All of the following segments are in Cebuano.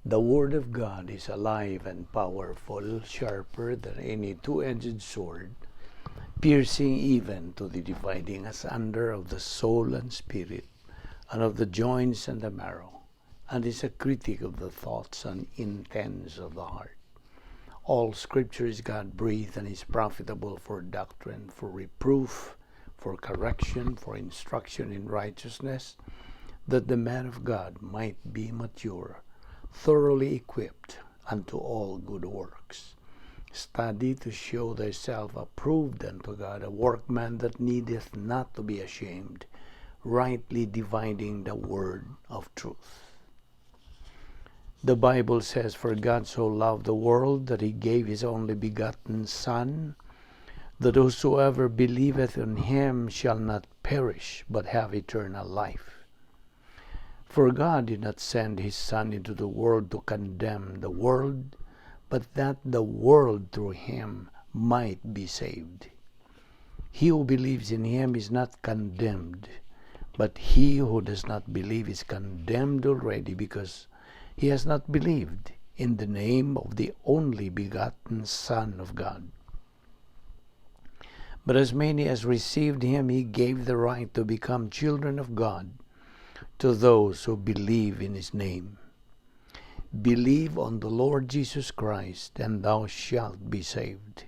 The Word of God is alive and powerful, sharper than any two-edged sword, piercing even to the dividing asunder of the soul and spirit, and of the joints and the marrow, and is a critic of the thoughts and intents of the heart. All Scripture is God breathed and is profitable for doctrine, for reproof, for correction, for instruction in righteousness, that the man of God might be mature, thoroughly equipped unto all good works. Study to show thyself approved unto God, a workman that needeth not to be ashamed, rightly dividing the word of truth. The Bible says, "For God so loved the world that he gave his only begotten Son, that whosoever believeth in him shall not perish, but have eternal life. For God did not send his Son into the world to condemn the world, but that the world through him might be saved. He who believes in him is not condemned, but he who does not believe is condemned already, because he has not believed in the name of the only begotten Son of God. But as many as received him, he gave the right to become children of God, to those who believe in his name. Believe on the Lord Jesus Christ, and thou shalt be saved."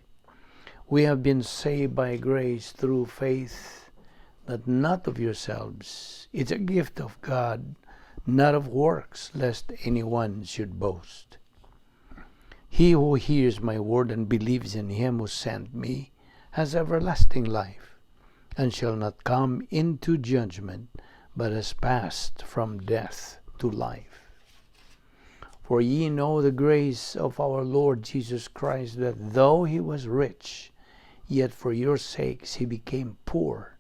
We have been saved by grace through faith, that not of yourselves. It's a gift of God, not of works, lest anyone should boast. He who hears my word and believes in him who sent me has everlasting life, and shall not come into judgment, but has passed from death to life. For ye know the grace of our Lord Jesus Christ, that though he was rich, yet for your sakes he became poor,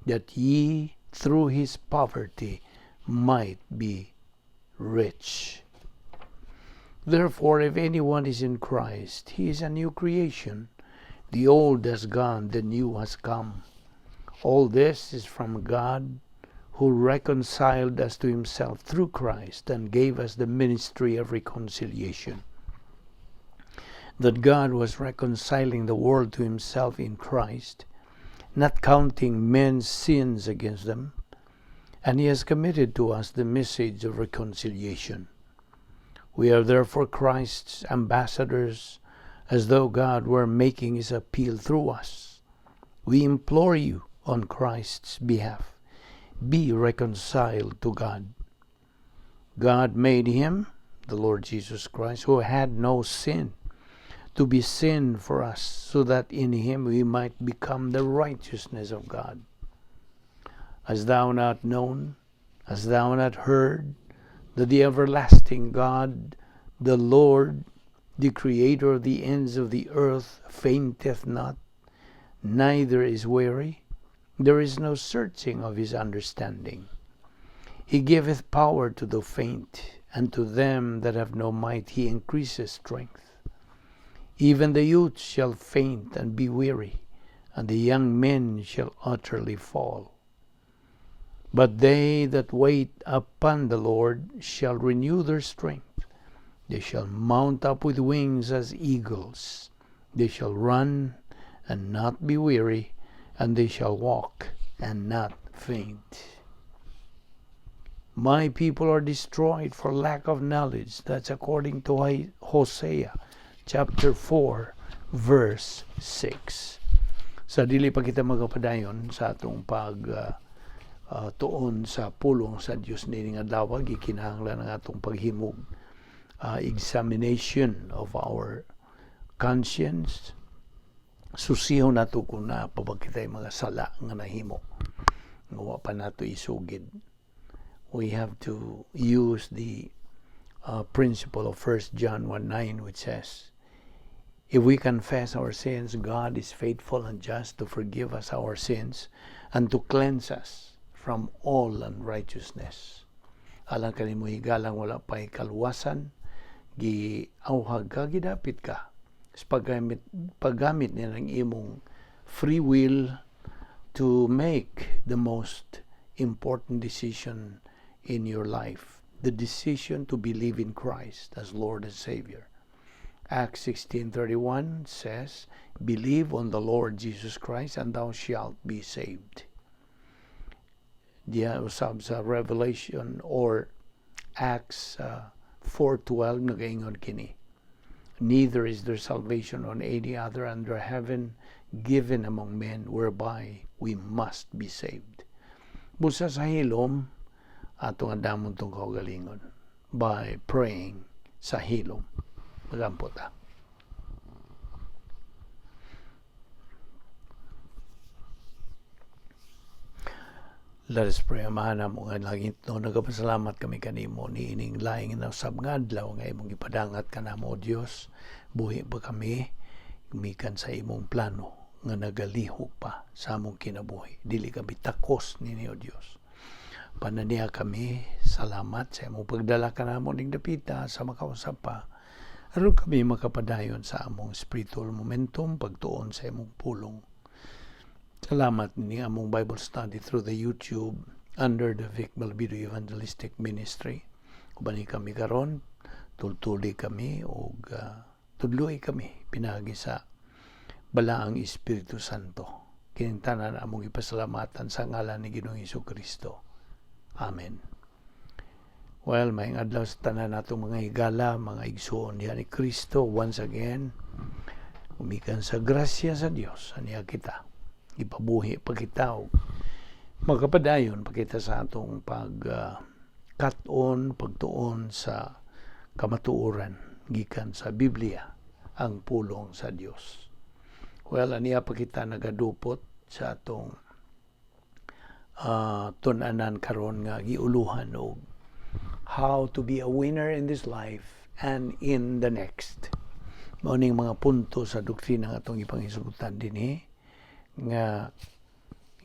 that ye through his poverty might be rich. Therefore, if anyone is in Christ, he is a new creation. The old has gone, the new has come. All this is from God, who reconciled us to himself through Christ and gave us the ministry of reconciliation. That God was reconciling the world to himself in Christ, not counting men's sins against them, and he has committed to us the message of reconciliation. We are therefore Christ's ambassadors, as though God were making his appeal through us. We implore you on Christ's behalf, be reconciled to God. God made him, the Lord Jesus Christ, who had no sin, to be sin for us, so that in him we might become the righteousness of God. Hast thou not known, hast thou not heard, that the everlasting God, the Lord, the creator of the ends of the earth, fainteth not, neither is weary? There is no searching of his understanding. He giveth power to the faint, and to them that have no might he increaseth strength. Even the youth shall faint and be weary, and the young men shall utterly fall. But they that wait upon the Lord shall renew their strength. They shall mount up with wings as eagles. They shall run and not be weary, and they shall walk and not faint. My people are destroyed for lack of knowledge. That's according to Hosea chapter 4 verse 6. Sa dili pa kita magapadayon sa atong pag tuon sa pulong sa Dios nining adlaw, gikinahanglan ang atong paghimog examination of our conscience. Susihon nato kung naa pa ba kitay mga sala nga nahimo nga wa pa nato isugid. We have to use the principle of 1 John 1:9, which says, "If we confess our sins, God is faithful and just to forgive us our sins and to cleanse us from all unrighteousness." Alang kanimo higalang wala pa'y kaluwasan, giawhag ka, gidapit ka sa paggamit niya ng imong free will to make the most important decision in your life. The decision to believe in Christ as Lord and Savior. Acts 16:31 says, "Believe on the Lord Jesus Christ and thou shalt be saved." Diha usab sa Revelation or Acts 4:12, nagaingon kini, "Neither is there salvation on any other under heaven given among men whereby we must be saved." Busa sa hilom, atong andamon tong kaugalingon by praying sa hilom. Magampo ta. Let us pray. Amahan namo nga langit no, nagapasalamat kami kanimo niining laing na usab nga adlaw nga imong gipadangat kanamo, O Dios. Buhi pa kami gumikan sa imong plano nga nagalihok pa sa among kinabuhi. Dili kami takos nini, O Dios. Pananiya kami, salamat sa imong pagdala kanamo ning dapita sa makausap pa. Aron kami makapadayon sa among spiritual momentum pagtuon sa imong pulong. Salamat ni among Bible study through the YouTube under the Vic Balbido Evangelistic Ministry. Ubani kami karon, tultuli kami og tudloi kami pinaagi sa Balaang Espiritu Santo. Kining tanan among ipasalamatan sa ngalan ni Ginoong Kristo. Amen. Well, maayong adlaw sa tanan natong mga higala, mga igsuon diha ni Kristo once again. Gumikan sa grasya sa Dios, aniya kita ipabuhi pa kita og makapadayon pa kita sa atong pag kat-on, pagtuon sa kamatuoran gikan sa Biblia, ang pulong sa Dios. Well, aniya pa kita nagadupot sa atong tun-anan karon nga giuluhan og how to be a winner in this life and in the next. Mao ning mga punto sa doktrina nga atong ipanghisgutan dinhi nga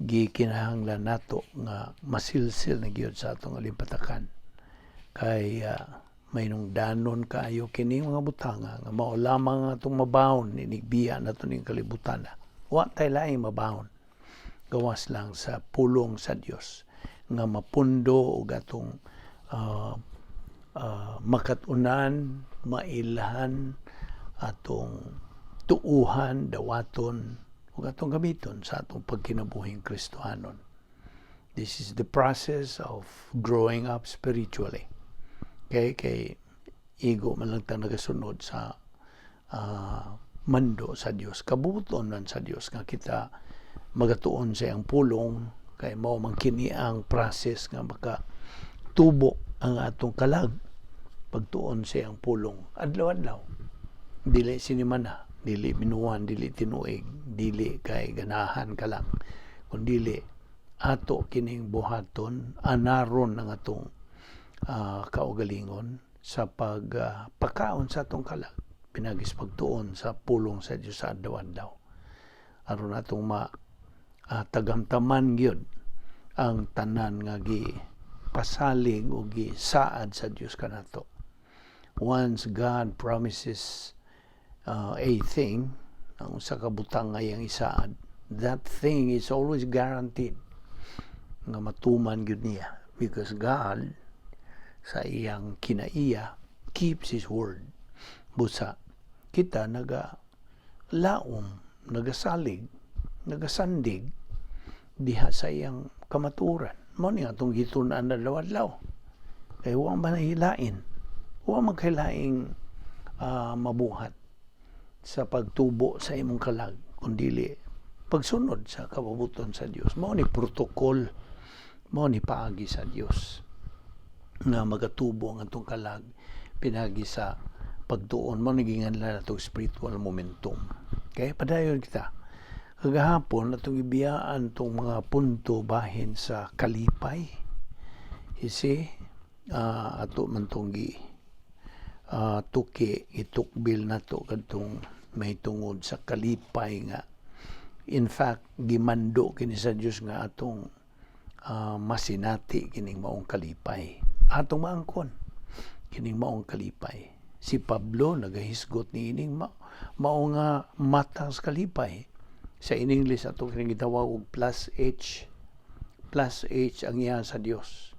gikinahanglan nato nga masilsil na gyud sa atong alimpatakan kay may danon kaayo kini mga butanga nga mao lamang ang atong mabahon inigbiya nato ning kalibutan. Wa tay laing mabahon gawas lang sa pulong sa Dios nga mapundo og atong makat-unan, mailhan, atong tuuhan, dawaton ug atong gamiton sa atong pagkinabuhing Kristohanon. This is the process of growing up spiritually. Okay, kay igo man lang ta nagasunod sa mando sa Dios. Kabuton man sa Dios nga kita magatuon sa iyang pulong kay mao man kini ang process nga maka tubo ang atong kalag, pagtuon sa iyang pulong adlaw-adlaw. Dili sinimana, dili minuan, dili tinuig, dili kay ganahan ka lang, kundi ato kining buhaton, anaron ang atong kaugalingon sa pagpakaon sa atong kalag pinagis pagtuon sa pulong sa Dios sa adlaw-adlaw aron atong ma tagamtaman gyud ang tanan nga gi pasalig o gisaad sa Dios kanato. Once God promises a thing, ang usa ka butang nga iyang isaad, that thing is always guaranteed nga matuman gyud niya because God sa iyang kinaiya keeps His word. Busa kita naga laom, nagasalig, nagasandig diha sa iyang kamatuoran. Mao ni atong gitun-an adlaw-adlaw kay wa man hilain, wa man kailaing mabuhat sa pagtubo sa imong kalag kun dili pagsunod sa kababuton sa Dios. Mao ni protocol, mao ni paagi sa Dios nga magatubo ang atong kalag pinagi sa pagtuon. Mao ni ginganlan atong spiritual momentum. Okay, padayon kita. Kagahapon atong ibiyaan tong mga punto bahin sa kalipay. You see, ato man tong gi tuki, itukbil nato kadtong may tungod sa kalipay nga in fact gimando kini sa Dios nga atong masinati kining maong kalipay, atong maangkon kining maong kalipay. Si Pablo nagahisgot niining mao nga mata sa kalipay. Sa in English atong kining gitawag og plus H. Plus H ang iya sa Dios.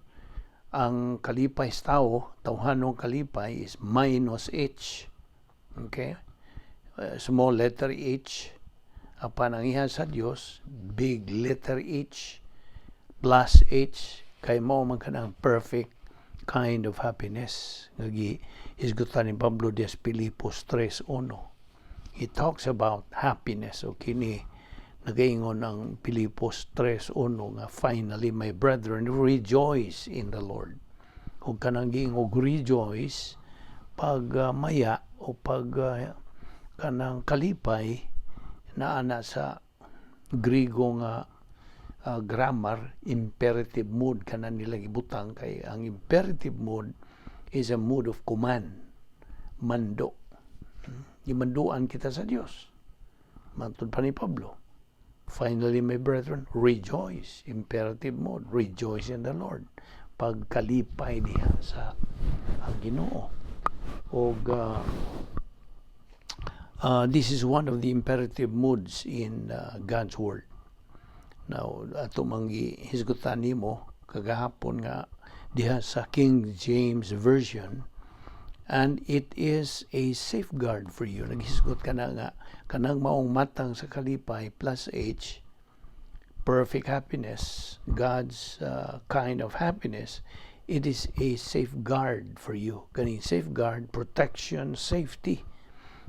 Ang kalipay sa tao, tawhanong kalipay is minus H. Okay? Small letter H. Apan ang iha sa Dios, big letter H plus H, kay mao man kanang perfect kind of happiness nga gihisgutan ni Pablo des Filipos 3:1. He talks about happiness, o kini nagaingon ang Filipos 3:1 nga, "Finally, my brethren, rejoice in the Lord." Ug kanang giingog rejoice, pag maya o pag kanang kalipay, naa na sa Grigo nga grammar, imperative mood kana nila gibutang, kay ang imperative mood is a mood of command, mando. Gimanduan kita sa Dios. Matod pa ni Pablo, "Finally, my brethren, rejoice." Imperative mode, rejoice in the Lord. Pagkalipay diha sa ang Ginoo. Og this is one of the imperative moods in God's Word. Now, ato mang gihisgutan nimo kagahapon nga diha sa King James Version, "And it is a safeguard for you." Naghisgot ka na nga kanang maong matang sa kalipay plus H, perfect happiness, God's kind of happiness, it is a safeguard for you. Kaning safeguard, protection, safety,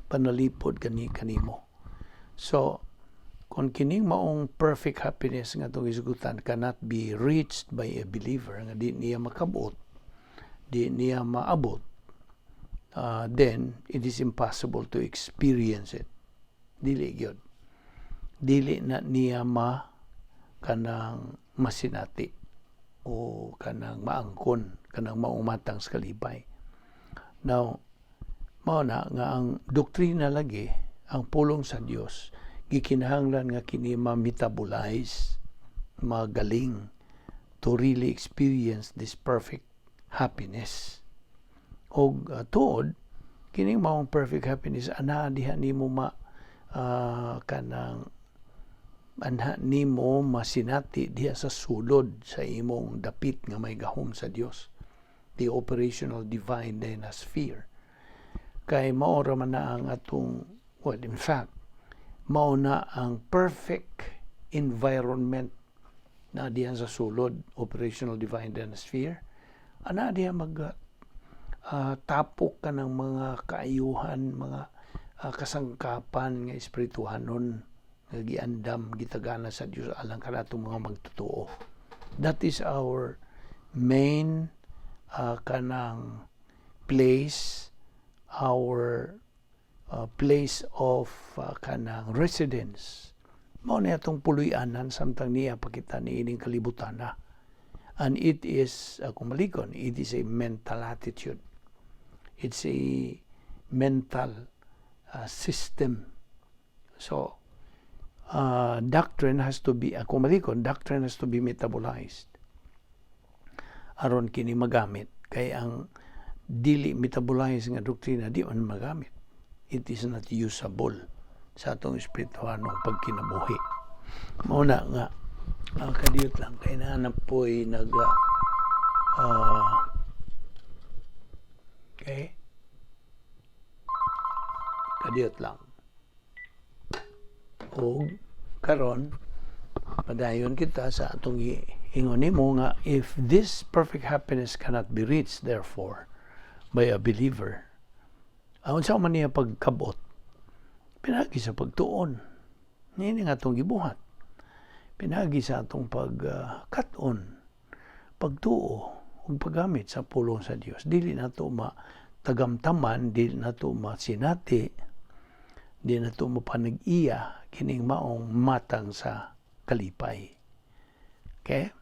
panalipod kani kanimo. So, kung kining maong perfect happiness nga atong hisgutan cannot be reached by a believer, nga di niya makabot, di niya maabot, then it is impossible to experience it. Dili gyud. Dili na niya ma kanang masinati o kanang maangkon kanang maong matang sa kalipay. Now, mao na nga ang doktrina lagi, ang pulong sa Dios, gikinahanglan nga kini ma-metabolize, magaling to really experience this perfect happiness. Og tuod kining maong perfect happiness, ana diha nimo ma kanang anha nimo masinati diha sa sulod sa imong dapit nga may gahom sa Dios, the operational divine sphere, kay mao ra man na ang atong, well, in fact, mao na ang perfect environment na diha sa sulod, operational divine sphere. Ana diha mag tapok ka ng mga kaayuhan, mga kasangkapan nga espirituhanon nga giandam, gitagana sa Dios alang kanatong mga magtotoo. That is our main kanang place, our place of kanang residence. Mao na atong puloy-anan samtang niya pakita niining kalibutan na. And it is, kung malikon, it is a mental attitude. It's a mental system. So, doctrine has to be, kung malikon, doctrine has to be metabolized aron kini magamit. Kay ang dili metabolize nga doktrina, di man magamit. It is not usable sa atong espirituhanong pagkinabuhi. Mao na nga kadiyot lang kay naa po'y nag okay. Kadiyot lang. Og karon padayon kita sa atong ingon nimo nga if this perfect happiness cannot be reached, therefore, by a believer, unsa man niya pagkabot? Pinagi sa pagtuon niini nga atong gibuhat, pinagi sa atong pagkat-on, pagtuo ug paggamit sa pulong sa Dios. Dili nato matagamtaman, dili nato masinati, di nato mapanag-iya kining maong matang sa kalipay. Okay?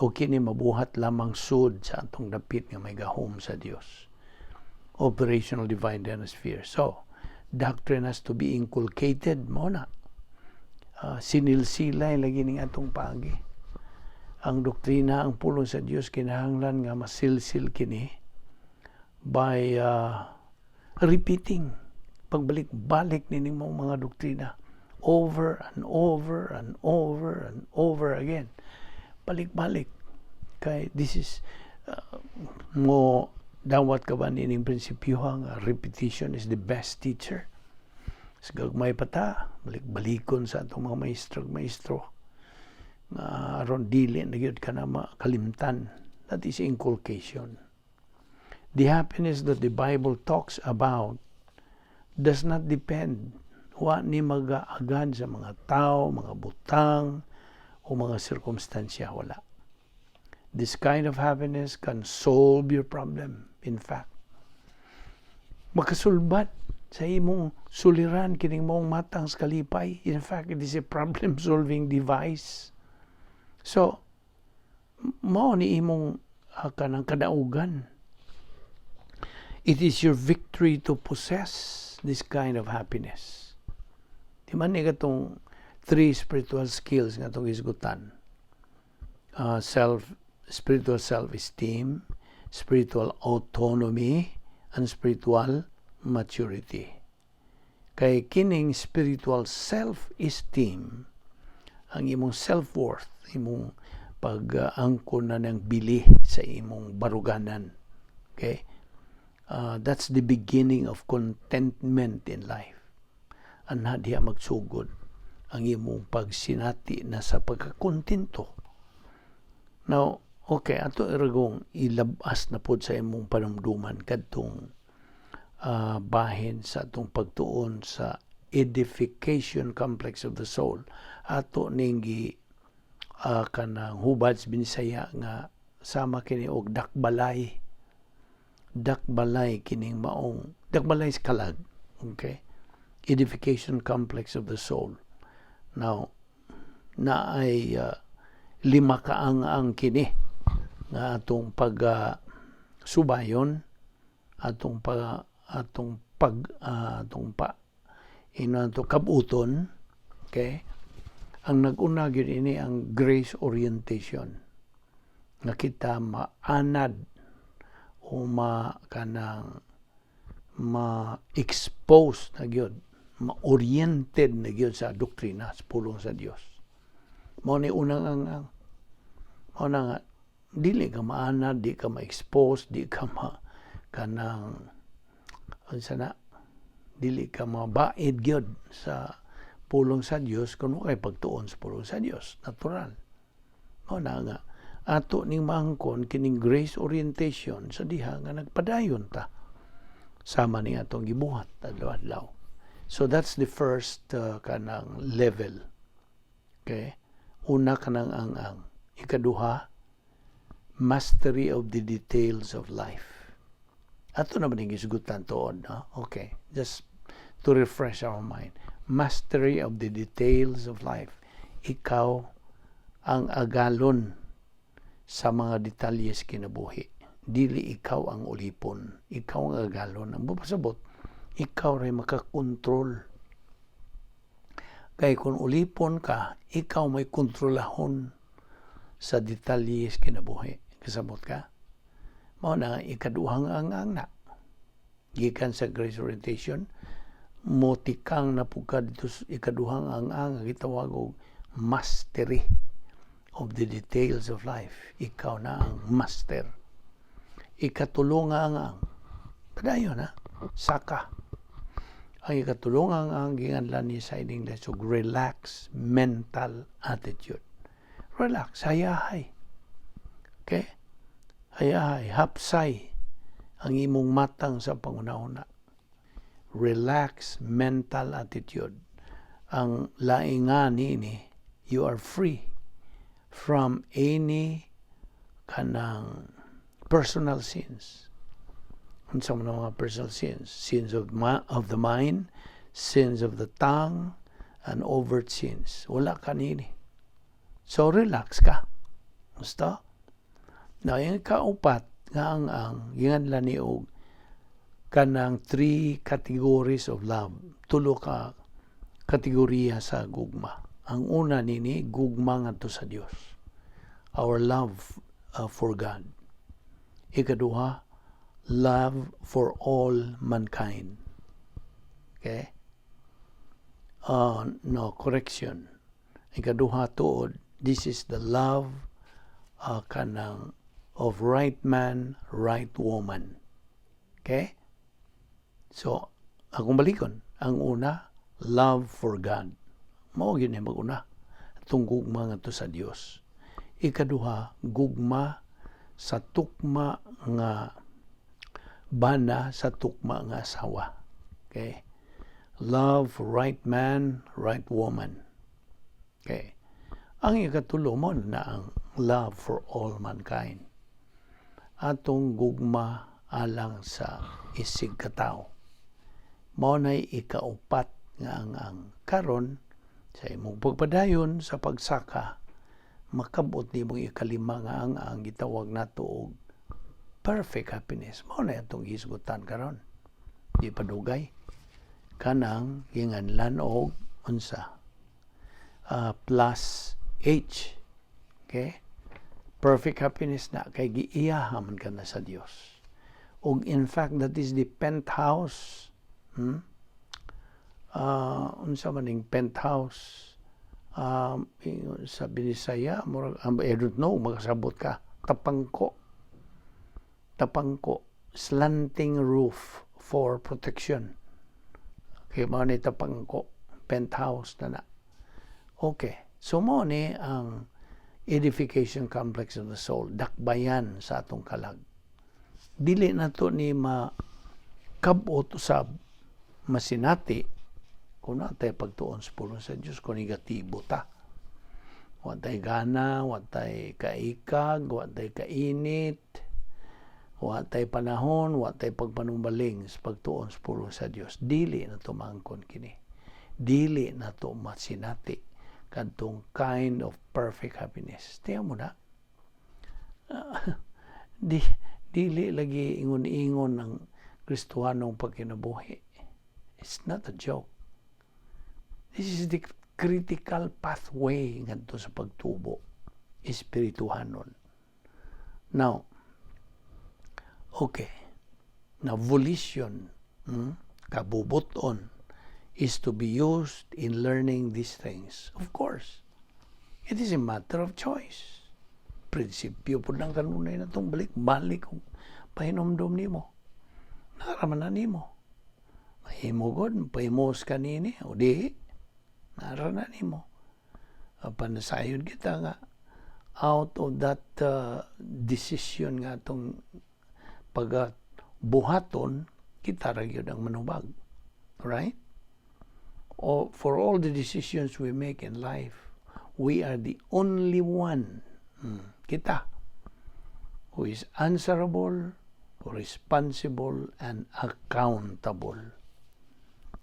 O kini mabuhat lamang sud sa atong dapit nga may gahom sa Dios. Operational divine sphere. So, doctrine has to be inculcated mao na. Sinilsilay lagi ning atong paagi. Ang doktrina, ang pulong sa Dios, kinahanglan nga masilsil kini by repeating, pagbalik-balik nining mga doktrina over and over and over and over again, balik-balik, kay this is Mo dawat ka ba nining prinsipyo nga repetition is the best teacher? Sa gagmay pa ta, balik-balikon sa atong mga maestro maestro nga aron dili na gyud ka na makalimtan. That is inculcation. The happiness that the Bible talks about does not depend, wa ni magaagad sa mga tao, mga butang o mga sirkumstansya, wala. This kind of happiness can solve your problem. In fact, makasulbat sa imong suliran kining maong matang sa kalipay. In fact, it is a problem solving device. So mao ni imong kanang kadaugan. It is your victory to possess this kind of happiness. Di man ni katong three spiritual skills nga atong hisgutan: Self spiritual self-esteem, spiritual autonomy, and spiritual maturity. Kay kining spiritual self-esteem, ang imong self-worth, imong pag-angkon na ng bili sa imong baruganan. Okay? That's the beginning of contentment in life. Anha diha magsugod ang imong pagsinati na sa pagkakontento. Now, okay, ato ergong ilabas na pod sa imong panumduman kadtong bahin sa atong pagtuon sa edification complex of the soul. Ato ning gi kanang hubad sa Binisaya nga sama kini og dakbalay. Dakbalay kining maong dakbalay sa kalag. Okay? Edification complex of the soul. Now, na ay lima ka ang kini nga atong pag subayon, atong pa ino ato kabuton. Okay, ang nag-una gyud ini ang grace orientation, nga kita maanad o ma kanang ma-expose na gyud, ma-oriented na gyud sa doktrina sa pulong sa Dios. Mao ni unang ang mao na nga dili ka maanad, di ka ma-expose, di ka ma kanang unsa na, dili ka mabaid gyud sa pulong sa Dios kung wa kay pagtuon sa pulong sa Dios, natural. Mao na nga ato ning maangkon kining grace orientation sa diha nga nagpadayon ta sama ni atong gibuhat adlaw-adlaw. So that's the first kanang level. Okay, una kanang ang ikaduha, mastery of the details of life. Ato naman yung gisgutan tuod, no? Okay, just to refresh our mind. Mastery of the details of life. Ikaw ang agalon sa mga detalye sa kinabuhi. Dili ikaw ang ulipon. Ikaw ang agalon. Ang pasabot, ikaw ray makakontrol. Kay kung ulipon ka, ikaw may kontrolahon sa detalye sa kinabuhi. Kasabot ka? Mao na ikaduhang ang na. Gikan sa grace orientation, motikang na pud ka dito sa ikaduhang ang gitawag og mastery of the details of life. Ikaw na ang master. Ikatulo nga ang padayon ha, saka. Ang ikatulo nga ang ginganlan ni sa English og relax mental attitude. Relax, hayahay. Okay? Hayahay, hapsay ang imong matang sa panghuna-huna. Relax mental attitude. Ang laingan niini, you are free from any kanang personal sins. Unsa man ang mga personal sins? Sins of the mind, sins of the tongue, and overt sins. Wala ka nini. So relax ka. Basta? Na yung kaupat nga ang ginganlan ni og kanang three categories of love. Tulo ka kategoriya sa gugma. Ang una nini, gugma ngadto sa Dios. Our love for God. Ikaduha, love for all mankind. Okay? No, correction. Ikaduha tuod, this is the love kanang of right man, right woman. Okay? So, akong balikon. Ang una, love for God. Mao gyud ni mag-una. Atong gugma ngadto sa Dios. Ikaduha, gugma sa tukma nga bana, sa tukma nga asawa. Okay? Love for right man, right woman. Okay. Ang ikatulo mo na ang love for all mankind. Atong gugma alang sa isig katawo. Mao nay ikaupat nga ang karon sa imong pagpadayon sa pagsaka, makabot nimong ikalima nga ang gitawag nato og perfect happiness. Mao na atong hisgutan karon. Di padugay kanang ginganlan og unsa, plus H. Okay, perfect happiness na kay giiyaha man ka na sa Dios. Ug in fact, that is the penthouse. Unsa man ning penthouse sa Binisaya? Murag, I don't know, makasabot ka. Tapangko, tapangko, slanting roof for protection. Okay, mao ni tapangko, penthouse na na. Okay, so mo ni ang edification complex of the soul, dakbayan sa atong kalag. Dili na to ni makabot sa masinati kung naa tay pagtuon sa pulong sa Diyos kung negatibo ta. Wa tay gana, wa tay kaikag, wa tay kainit, wa tay panahon, wa tay pagpanumbaling sa pagtuon sa pulong sa Dios. Dili na to maangkon kini. Dili na to masinati kadtong kind of perfect happiness. Tiyan mo na. Di dili lagi ingon-ingon ng Kristohanong pagkinabuhi. It's not a joke. This is the critical pathway ngadto sa pagtubo espirituhanon. Now, okay. Now, volition, kabubuton, is to be used in learning these things. Of course, it is a matter of choice. Prinsipyo po ng kanunay na itong balik-balik kung pahinomdom nimo. Naraman na nimo. Mahimo god, pahimos ka nini, o di, nara na nimo. Panasayod kita nga, out of that decision nga atong pagbuhaton, kita ra gyud ang manubag. Right? O, for all the decisions we make in life, we are the only one, kita, who is answerable, responsible, and accountable.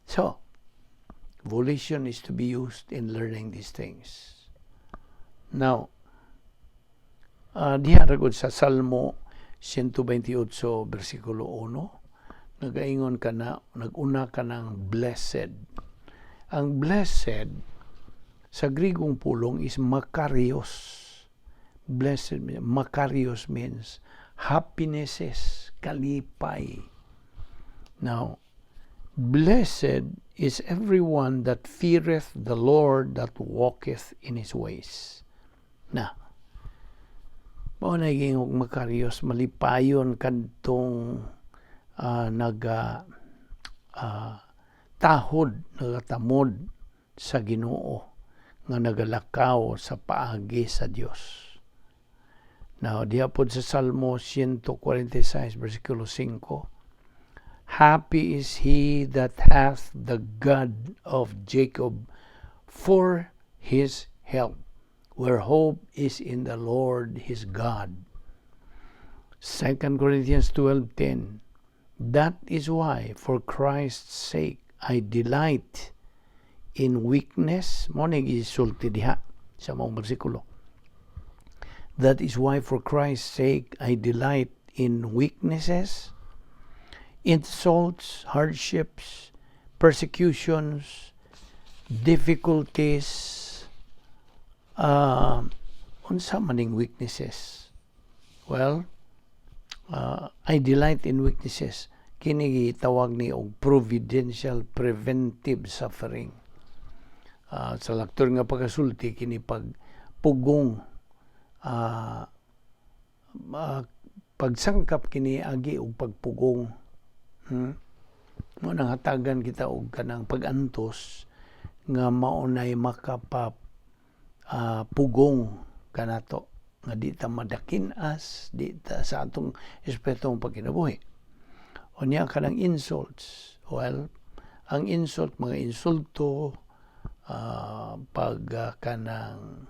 So, volition is to be used in learning these things. Now, diha ra gud sa Salmo 128 versikulo 1, nagaingon ka na, nag-una ka ng blessed. Ang blessed sa Grigong pulong is makarios. Blessed, makarios means happinesses, kalipay. Now, blessed is everyone that feareth the Lord, that walketh in His ways. Na, mao na og makarios, malipayon kadtong naga tahod, nagatamod sa Ginoo, nga nagalakaw sa paagi sa Dios. Now, diha pod sa Salmo 146 versikulo 5, "Happy is he that hath the God of Jacob for his help, where hope is in the Lord his God." 2 Corinthians 12:10. "That is why, for Christ's sake, I delight in weakness." Mo ni gisulti diha sa maong bersikulo. "That is why, for Christ's sake, I delight in weaknesses, insults, hardships, persecutions, difficulties." Unsa maning weaknesses? Well, I delight in weaknesses. Kini gitawag ni og providential preventive suffering. Sa laktor nga pagkasulti, kini pagpugong Pagsangkap kini agi og pagpugong. Mo nang hatagan kita og kanang pag-antos nga maunay makapa pugong kanato nga di ta madakin-as di ta sa atong espetong pagkinabuhi. Unya kanang insults, well, ang insult, mga insulto, pag kanang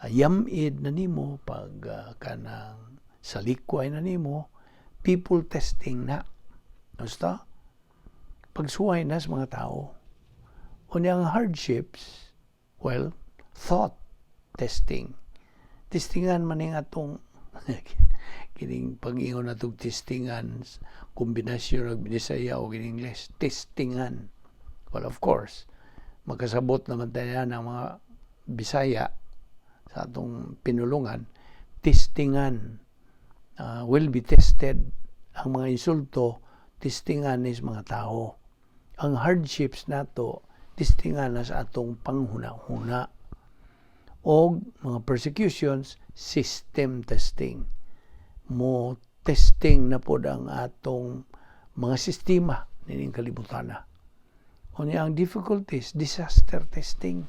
yamid na nimo, pag kanang salikway na nimo, people testing na. Basta pagsuway na sa mga tao. Unya ang hardships, well, thought testing. Testingan man ning atong kining pag-ingon natong testingan, kombinasyon og Binisaya o Ingles, testingan. Well, of course, makasabot naman tayo ng mga Bisaya sa atong pinulungan, testingan, will be tested. Ang mga insulto, testingan is mga tao. Ang hardships nato, testingan na sa atong panghuna-huna. Og mga persecutions, system testing. Mo testing na pod ang atong mga sistema nining kalibutan na. Unya ang difficulties, disaster testing.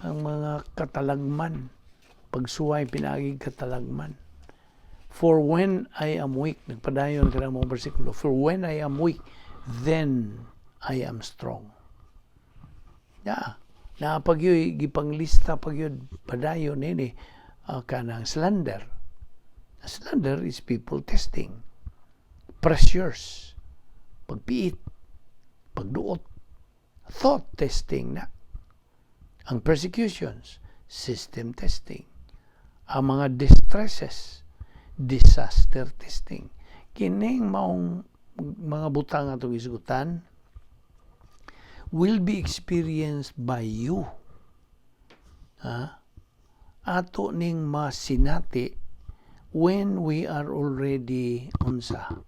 Ang mga katalagman, pagsuway pinaagig katalagman. "For when I am weak," nagpadayon ka mga bersikulo, "For when I am weak, then I am strong." Yeah. Na pagyoy gipanglista pagyud padayon nini kanang slander. Slander is people testing. Pressures, pagpiit, pagduot, thought testing na. Ang persecutions, system testing. Ang mga distresses, disaster testing. Kining maong mga butang atong isugutan will be experienced by you. Ha? Ato ning masinati when we are already unsa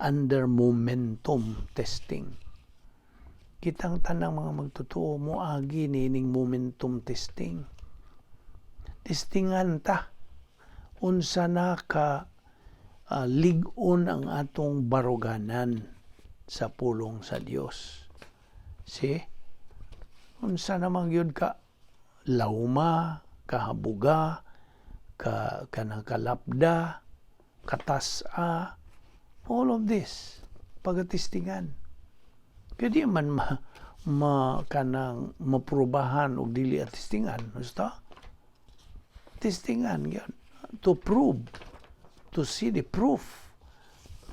under momentum testing. Kitang tanang mga magtotoo moagi nining momentum testing. Testingan ta unsa na ka lig-on ang atong baruganan sa pulong sa Dios. See? Unsa naman gyud ka lauma, kahabuga, ka kanang kalapda, katasa, all of this pagatestingan. Kaya di man ma kanang maprubahan og dili at testingan, basta testingan gyud to prove, to see the proof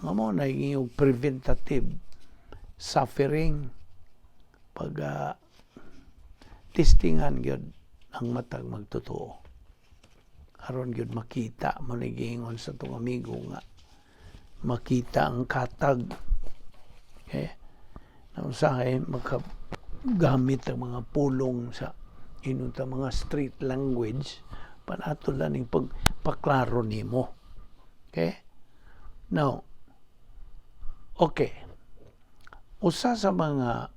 nga mo na yung preventative suffering. Pag testingan gyud ang matag magtotoo aron gyud makita mo ni giingon sa tong amigo nga makita ang katag. Okay, na usahay makagamit ang mga pulong sa inunta mga street language panato lang ning pagpaklaro nimo. Okay, now, okay, usa sa mga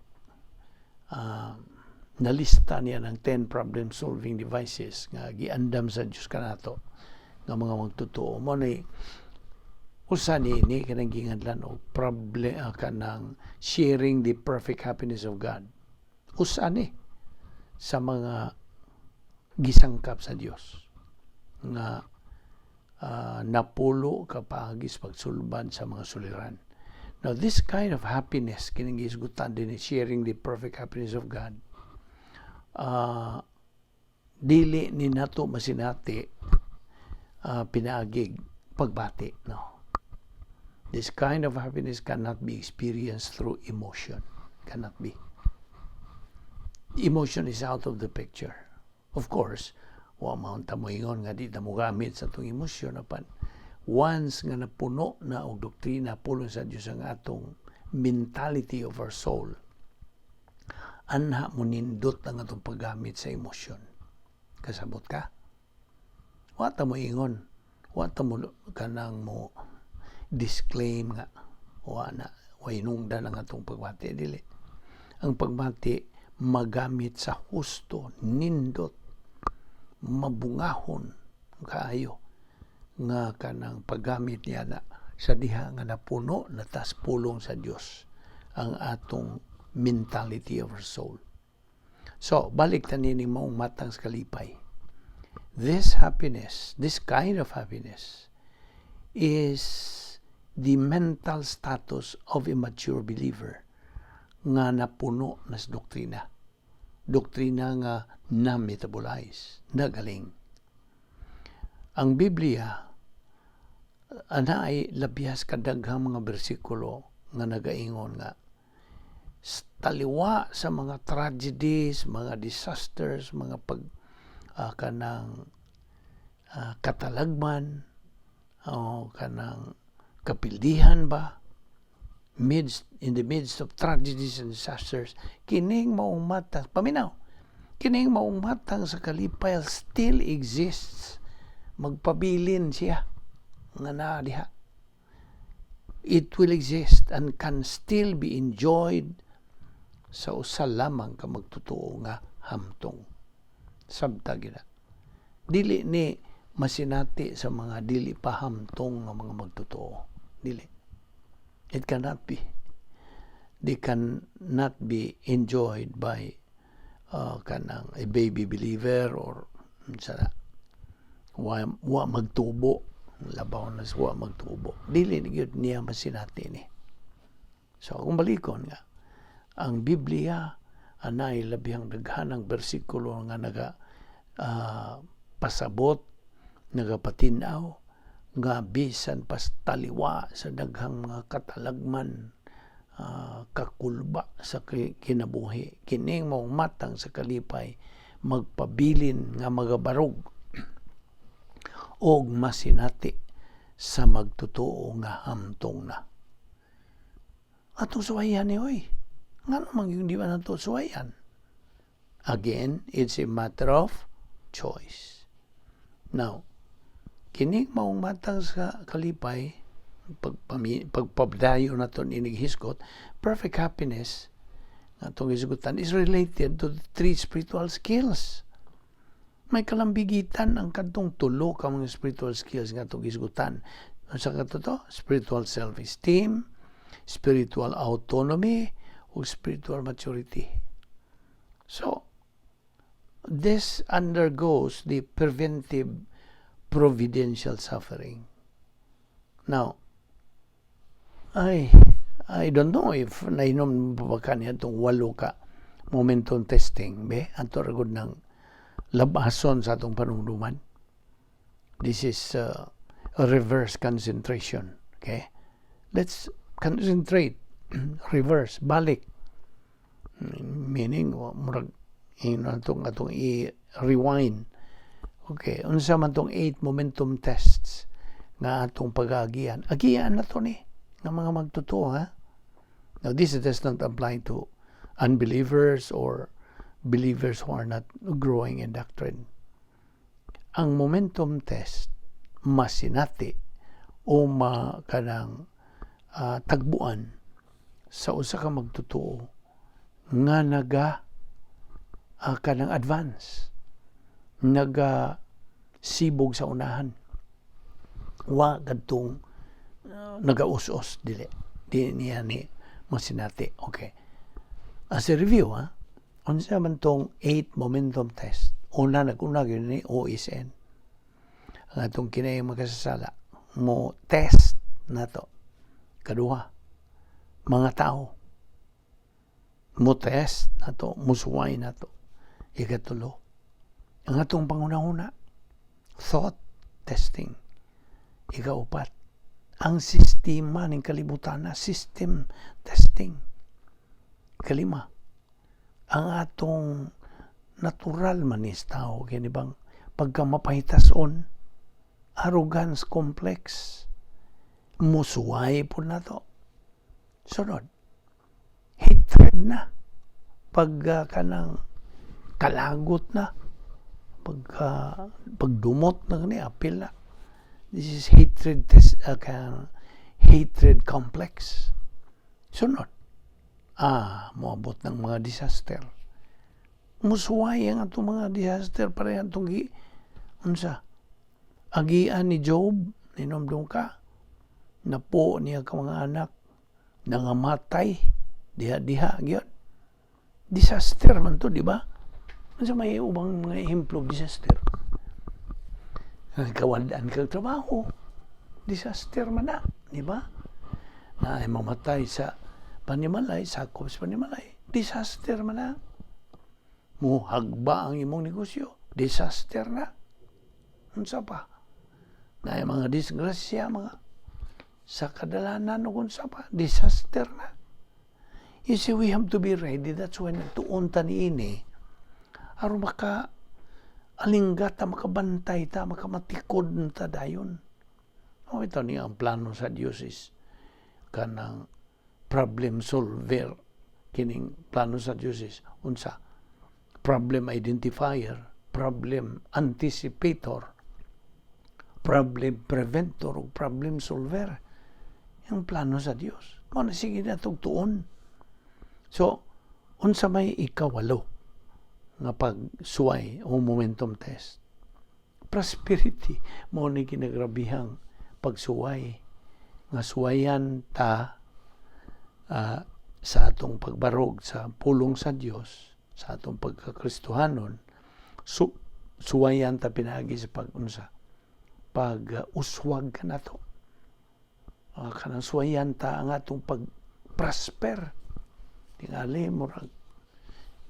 nalista niya ng 10 problem solving devices nga giandam sa Dios kanato nga mga magtotoo mo ni usa ni ni kanang gingadlan og problem, kanang sharing the perfect happiness of God. Usa ni sa mga gisangkap sa Dios nga napulo ka paagi sa pagsulbad sa mga suliran. Now, this kind of happiness, kining gisgutan din, sharing the perfect happiness of God, dili ni nato masinati pinaagig pagbati. No. This kind of happiness cannot be experienced through emotion. Cannot be. Emotion is out of the picture. Of course, wa man ta moingon nga di ta mogamit sa atong emosyon, apan once nga napuno na og doktrina, pulong sa Dios ang atong mentality of our soul, anha mo nindot ang atong paggamit sa emosyon. Kasabot ka? Wa ta mo ingon, wa ta mo kanang mo disclaim nga wa na way nungdan ang atong pagbati. Dili. Ang pagbati magamit sa husto, nindot, mabungahon kaayo. Nga kanang paggamit niya na sa diha nga napuno na tas pulong sa Dios ang atong mentality of our soul. So, balik ta nining maong matang sa kalipay. This happiness, this kind of happiness, is the mental status of a mature believer nga napuno na sa doktrina. Doktrina nga na-metabolize, nagaling. Ang Biblia, ana ay labyas kadaghang mga bersikulo nga nagaingon nga taliwa sa mga tragedies, mga disasters, mga pag kanang katalagman o kanang kapildihan ba, midst in the midst of tragedies and disasters, kining maong matang, paminaw, kining maong matang sa kalipay still exists, magpabilin siya nga naa diha. It will exist and can still be enjoyed sa usa lamang ka magtotoo nga hamtong. Sabta gina, dili ni masinati sa mga dili pa hamtong nga mga magtotoo. Dili, it cannot be. They cannot be enjoyed by kanang a baby believer or unsa na, wa magtubo, labaw na sa wa magtubo. Dili ni gyud niya masinati ni. So kung balikon nga ang Biblia, anay labihang daghanang bersikulo nga naga pasabot, nagapatin-aw nga bisan pas taliwa sa daghang mga katalagman, kakulba sa kinabuhi, kining maong matang sa kalipay magpabilin nga magabarog og masinati sa magtotoo nga hamtong na. Atong suwayan ni, oy. Ngano man yung di ba nato suwayan? Again, it's a matter of choice. Now, kining maong matang sa kalipay, pagpabdayo nato inig hisgot, perfect happiness nga atong hisgutan is related to the three spiritual skills. May kalambigitan ang kadtong tulo ka mga spiritual skills nga atong hisgutan. Unsa ka to? Spiritual self-esteem, spiritual autonomy, ug spiritual maturity. So, this undergoes the preventive providential suffering. Now, I don't know if nainom pa ba kaniya itong walo ka momentum testing, be? Ato ra gud ng labason sa atong panumduman. This is a reverse concentration. Okay? Let's concentrate. Reverse, balik. Meaning, murag, atong i-rewind. Okay, unsa man tong eight momentum tests nga atong pag-agian? Agian na to ni ng mga magtotoo, ha. Now, this does not apply to unbelievers or believers who are not growing in doctrine. Ang momentum test masinati o ma kanang tagbuan sa usa ka magtotoo nga naga kanang advance, naga sibog sa unahan, wa kadtong nagaus-os. Dili, di niya ni masinati. Okay, as a review, ha, unsa man tong eight momentum test? Una, nag-una gyud ni OSN, ang atong kinayi makasasala mo test nato. Kaduha, mga tao mo test nato, musuway nato. Ikatulo, ang atong panghuna-huna, thought testing. Ikaupat, ang sistema ng kalibutan na, system testing. Kalima, ang atong natural manis tao, kini bang pagka mapahitason, arrogance complex, musuway po na to. Sunod, hatred na. Pag kanang kalagot na, pagka pagdumot na kani, apil na. This is hatred test, kanang hatred complex. Sunod, moabot ng mga disaster. Musuway ang atong mga disaster, pareha atong gi, unsa, Agian ni Job, ninomdom ka, napo niya ka mga anak, nangamatay, diha-diha, gyud. Disaster man to, di ba? Unsa may ubang mga ehemplo disaster? Kawad-an kag trabaho, disaster man na, di ba? Na ay mamatay sa panimalay, sakop sa panimalay, disaster man na. Muhagba ang imong negosyo, disaster na. Unsa pa? Na ay mga disgrasya, mga sa kadalanan o unsa pa, disaster na. You see, we have to be ready. That's why nagtuon ta niini aron maka alingga ta, makabantay ta, makamatikod ta dayon. O ito niya ang plano sa Dios is kanang problem solver. Kining plano sa Dios is unsa? Problem identifier, problem anticipator, problem preventor, o problem solver. Yung plano sa Dios. Mao na sige na tuon. So, unsa may ikawalo nga pagsuway o momentum test? Prosperity. Mao ni kinagrabihang pagsuway. Nga suwayan ta sa atong pagbarog sa pulong sa Dios, sa atong pagkakristohanon, suwayan ta pinaagi sa pag-unsa, pag uswag ka nato. Kanang suwayan ta ang atong pag-prosper. Tingali, murag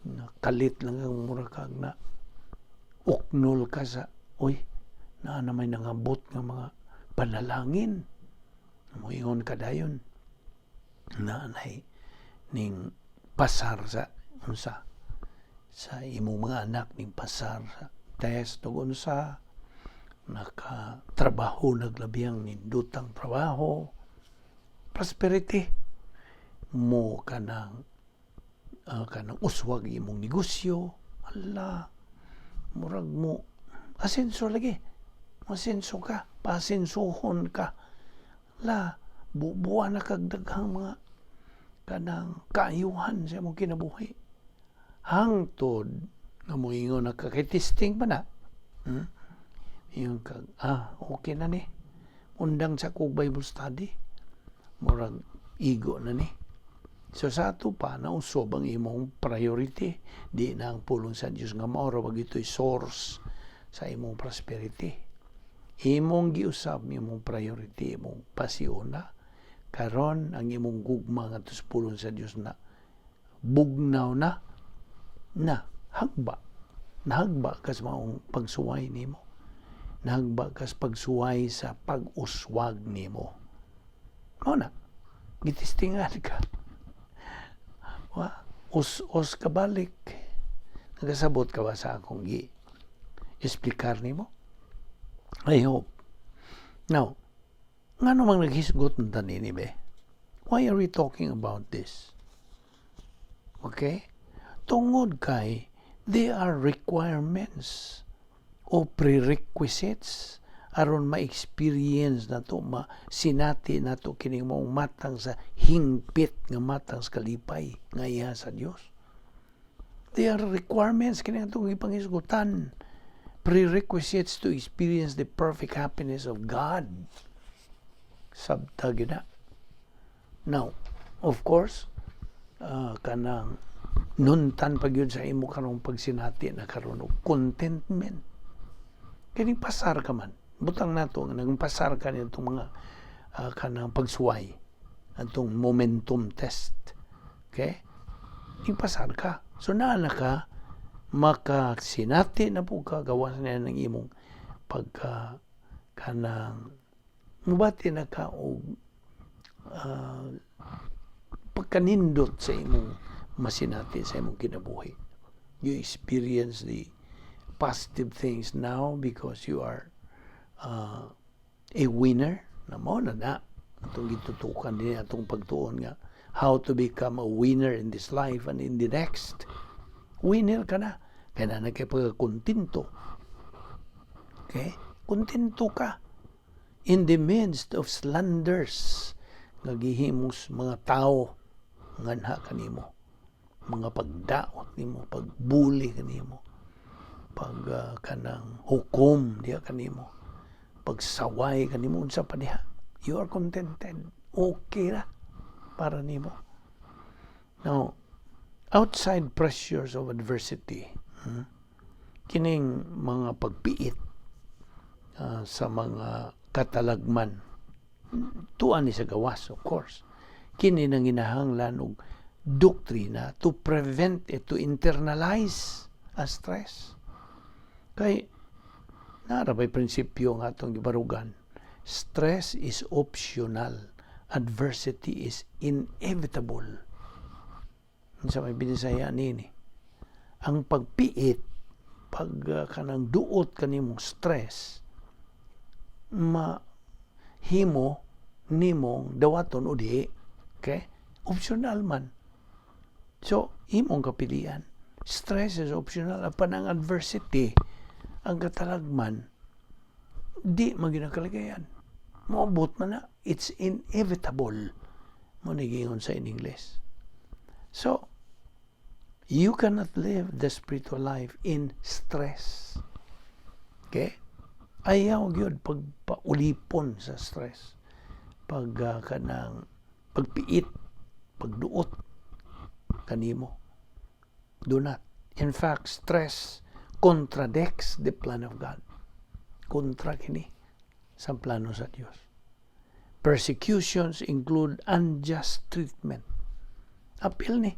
nakalit lang ang murag kag na uknol ka sa, uy, naa na may nangabot nga mga panalangin. Muingon ka dayon na nay ning pasar sa unsa, sa imong mga anak, ning pasar sa test ug unsa, nakatrabaho naglabihang nindutang trabaho, prosperity mo, kanang uswag imong negosyo, ala, murag mo asenso lagi, asenso ka, pasensohon ka la, bubuan na kag daghang mga kanang kaayuhan sa imong kinabuhi hangtod nga moingon na ka kay testing pa na. Ingon kag, "Ah, okay na ni, undang sa kog Bible study, murag igo na ni." So sa ato pa nausob ang imong priority, di na ang pulong sa Dios nga mao ra ito'y source sa imong prosperity. Imong giusab imong priority, imong pasiuna karon. Ang imong gugma ngadto sa pulong sa Dios na bugnaw na, na hagba, nahagba ka sa maong pagsuway nimo, nahagba ka sa pagsuway sa pag-uswag nimo. Mao na gitistingan ka wa us-us ka balik. Nagasabot ka ba sa akong gi explicar nimo? I hope. Now, ngano mang naghisgot ng tanini be? Why are we talking about this? Okay? Tungod kay they are requirements o prerequisites aron ma-experience nato, ma sinati nato kining maong matang sa hingpit nga matang sa kalipay nga iya sa Dios. They are requirements kini atong ipanghisgutan. Prerequisites to experience the perfect happiness of God. Sabta gyud na. Now, of course, kanang nuntan pa gyud sa imo karong pagsinati na karon og contentment. Kining pasar ka man. Butang nato nga nang pasar ka nitong mga kanang pagsuway, atong momentum test. Okay? Ning pasar ka. So naa na ka makasinati na po ka, gawas na ng imong pagka kanang mubati na ka og pagkanindot sa imong masinati sa imong kinabuhi. You experience the positive things now because you are a winner na. Mao na na atong gitutukan din atong pagtuon nga how to become a winner in this life and in the next. Winner ka na kaya na nagkapagkontento. Okay, kontento ka in the midst of slanders nga gihimos mga tao nganha kanimo, mga pagdaot nimo, pagbuli kanimo, pag kanang hukom diha kanimo. Pagsaway kanimo, unsa pa diha, you are contented. Okay ra para nimo. Now, outside pressures of adversity, kining mga pagpiit sa mga katalagman, tuan ni sa gawas, of course. Kini nang ginahanglan og doktrina to prevent it to internalize a stress. Kay naa ra bay prinsipyo nga atong gibarugan? Stress is optional. Adversity is inevitable. Unsa may binisaya nini? Ang pagpiit, pag kanang duot kanimong stress, ma himo nimong dawaton o di. Okay? Optional man. So, imong kapilian. Stress is optional. Apan ang adversity, ang katalagman, di man ginakaligayan. Moabot man na. It's inevitable. Mao ni giingon sa in English. So, you cannot live the spiritual life in stress. Okay? Ayaw gyud pagpaulipon sa stress. Pag kanang pagpiit, pagduot kanimo. Do not. In fact, stress contradicts the plan of God. Kontra kini sa plano sa Dios. Persecutions include unjust treatment. Apil ni.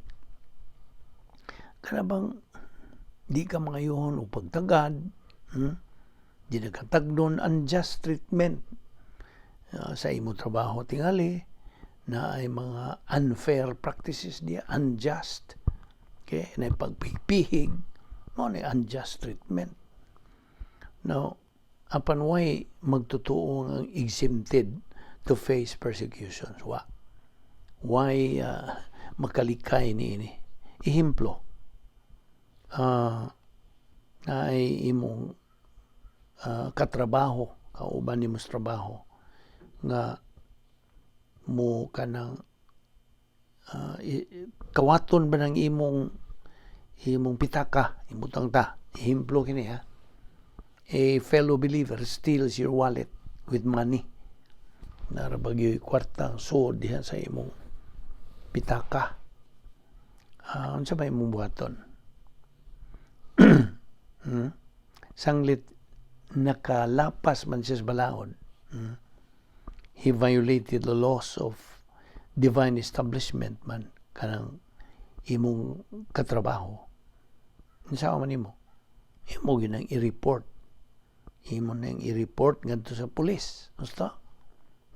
Kana bang di ka mangayuhon o pagtagad, Di nagkatagdon, unjust treatment sa imo trabaho tingali na ay mga unfair practices diya, unjust. Okay, na pagpihig, mao ni unjust treatment. Now, apan why magtotoo ang exempted to face persecutions? Wa. Why makalikay ni ini? Ehemplo, na ay imong katrabaho, kauban nimo sa trabaho, nga mo kanang kawaton ba ng imong pitaka, imutang ta. Ehemplo kini ha. A fellow believer steals your wallet with money. Naa ra bagyo'y kwarta suod diha sa imong pitaka. Unsa ba imong buhaton? Sanglit nakalapas man siya sa balaod. He violated the laws of divine establishment man kanang imong katrabaho. Unsa man nimo? Imo ginang i-report. Imo nang i-report ngadto sa pulis. Gusto?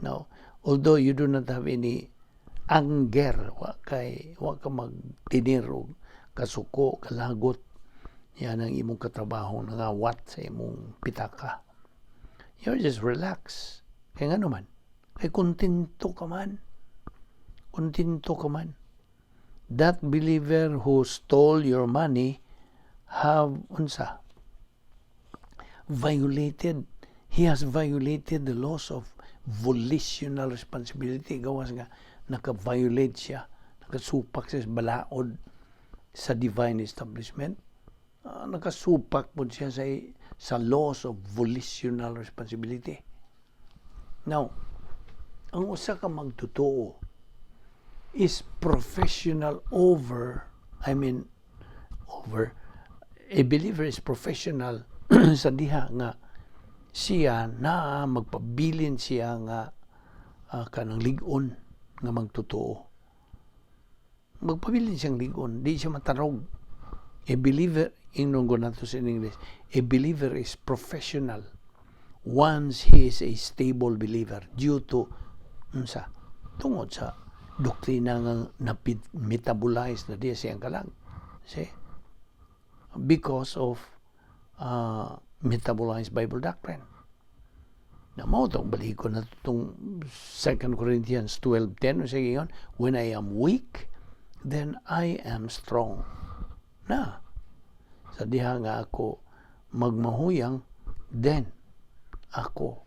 Now, although you do not have any anger, wa ka magtinir og kasuko, kalagot, yan ang imong katrabaho nangawat sa imong pitaka. You're just relax. Kaya nga naman, kay kontento ka man. Kontento ka man. That believer who stole your money have unsa? Violated. He has violated the laws of volitional responsibility. Gawas nga, naka-violate siya. Nakasupak siya sa balaod sa divine establishment. Nakasupak po siya sa laws of volitional responsibility. Now, ang usa ka magtotoo is professional over, I mean, over, a believer is professional sa diha nga siya na magpabilin siya nga kanang lig-on nga magtotoo. Magpabilin siyang lig-on, di siya matarog. A believer, ingnon ko nato sa English, a believer is professional once he is a stable believer due to unsa? Tungod sa doktrina nga na-metabolize na diya siyang kalag. See? Because of metabolized Bible doctrine. Na mao tong balikon na itong 2 Corinthians 12:10 sige yun, "When I am weak, then I am strong." Na, sa diha nga ako magmahuyang, then ako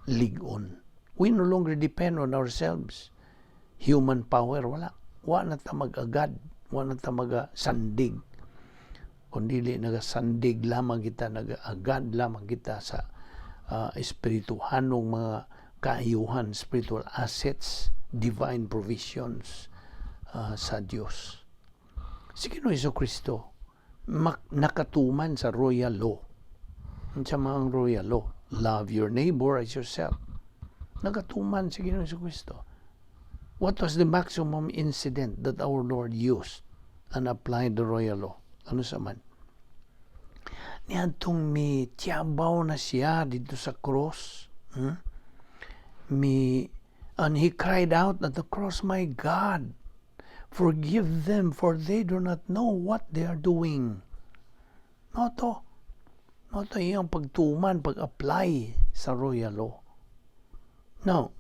lig-on. We no longer depend on ourselves. Human power, wala. Wa na ta mag-agad, wa na ta magasandig. Kung dili nagasandig lamang kita, nagaagad lamang kita sa espirituhanong mga kaayuhan, spiritual assets, divine provisions sa Dios. Si Ginoong Kristo nakatuman sa royal law. Sa mga royal law, love your neighbor as yourself. Nakatuman si Ginoong Kristo. What was the maximum incident that our Lord used and applied the royal law? Ano sa man? Niadtong mi tiyabaw na siya dito sa cross. Mi, and he cried out at the cross, "My God, forgive them, for they do not know what they are doing." No to. No to iyang pagtuman, pag-apply sa royal law. Now,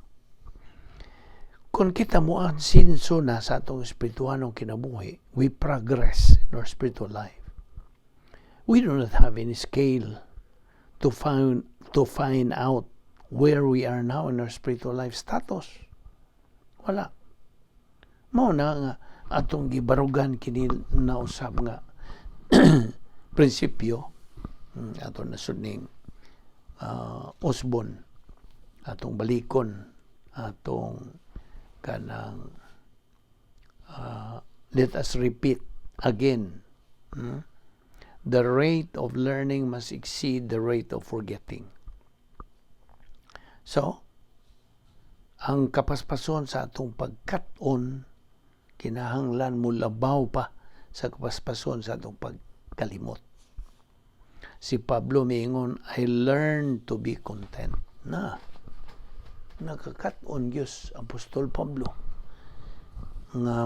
kung kita mo asenso na sa atong espirituhanong kinabuhi, we progress in our spiritual life. We do not have any scale to find out where we are now in our spiritual life status. Wala. Mao na nga atong gibarugan kini na usab nga prinsipyo ato na ning usbon, atong balikon, atong kanang let us repeat again. The rate of learning must exceed the rate of forgetting. So, ang kapaspason sa atong pagkat-on kinahanglan mo labaw pa sa kapaspason sa atong pagkalimot. Si Pablo miingon, "I learned to be content." Na, nakakat-on gyud Apostol Pablo nga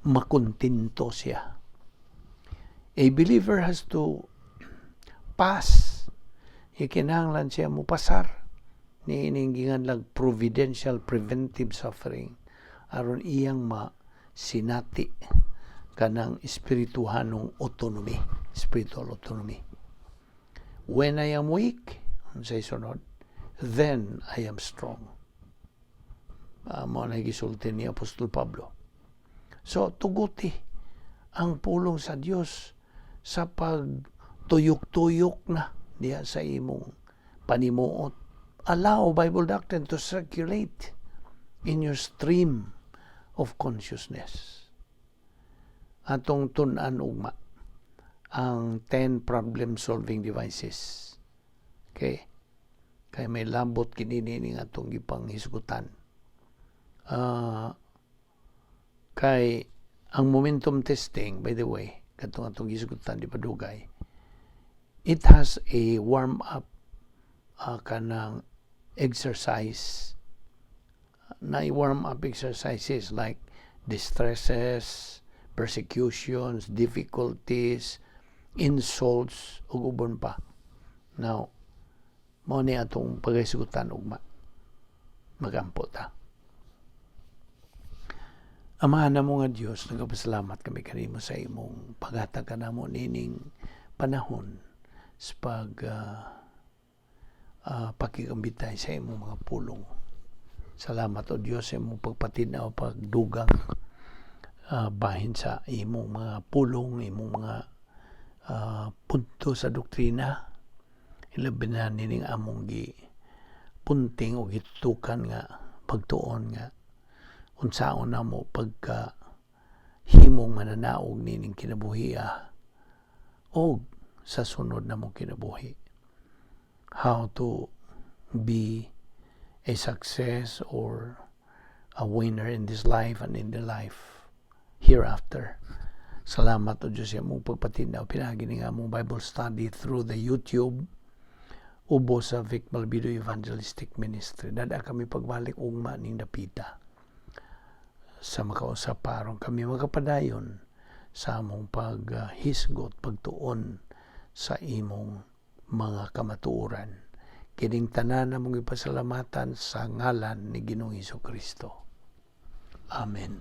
makontento siya. A believer has to pass. Ikinahanglan siya mo pasar ni ining ginganlag providential preventive suffering aron iyang ma sinati kanang espirituhanong autonomy, spiritual autonomy. "When I am weak," unsay sunod? "Then I am strong." Mao na gisulti ni Apostol Pablo. So, tuguti ang pulong sa Dios sa pagtuyok-tuyok na diha sa imong panimuot. Allow Bible doctrine to circulate in your stream of consciousness. Atong tun-an ugma ang 10 problem-solving devices. Okay? Kay may labot kini ning atong gipanghisgutan. Kay ang momentum testing, by the way, katong atong hisgutan di pa dugay, it has a warm up kanang exercise na warm up exercises like distresses, persecutions, difficulties, insults, ug uban pa. Now, mao ni atong paghisgutan ugma. Magampo ta. Amahan namo nga Dios, nagapasalamat kami kanimo sa imong paghatag kanamo nining panahon sa pag pakigambitay sa imong mga pulong. Salamat, O Dios, sa imong pagpatinaw, pagdugang bahin sa imong mga pulong, imong mga punto sa doktrina. Ilabi na nining among gi punting o gitutukan nga pagtuon nga unsaon namo pagka himong mananaog nining kinabuhia o sa sunod namong kinabuhi. How to be a success or a winner in this life and in the life hereafter. Salamat, O Diyos, sa imong pagpatinaw pinaagi ni nga among Bible study through the YouTube ubo sa Vic Malbido Evangelistic Ministry. Dada kami pagbalik ugma ning dapita sa makausap aron kami makapadayon sa among paghisgot, pagtuon sa imong mga kamatuoran. Kining tanan among ipasalamatan sa ngalan ni Ginoong Kristo. Amen.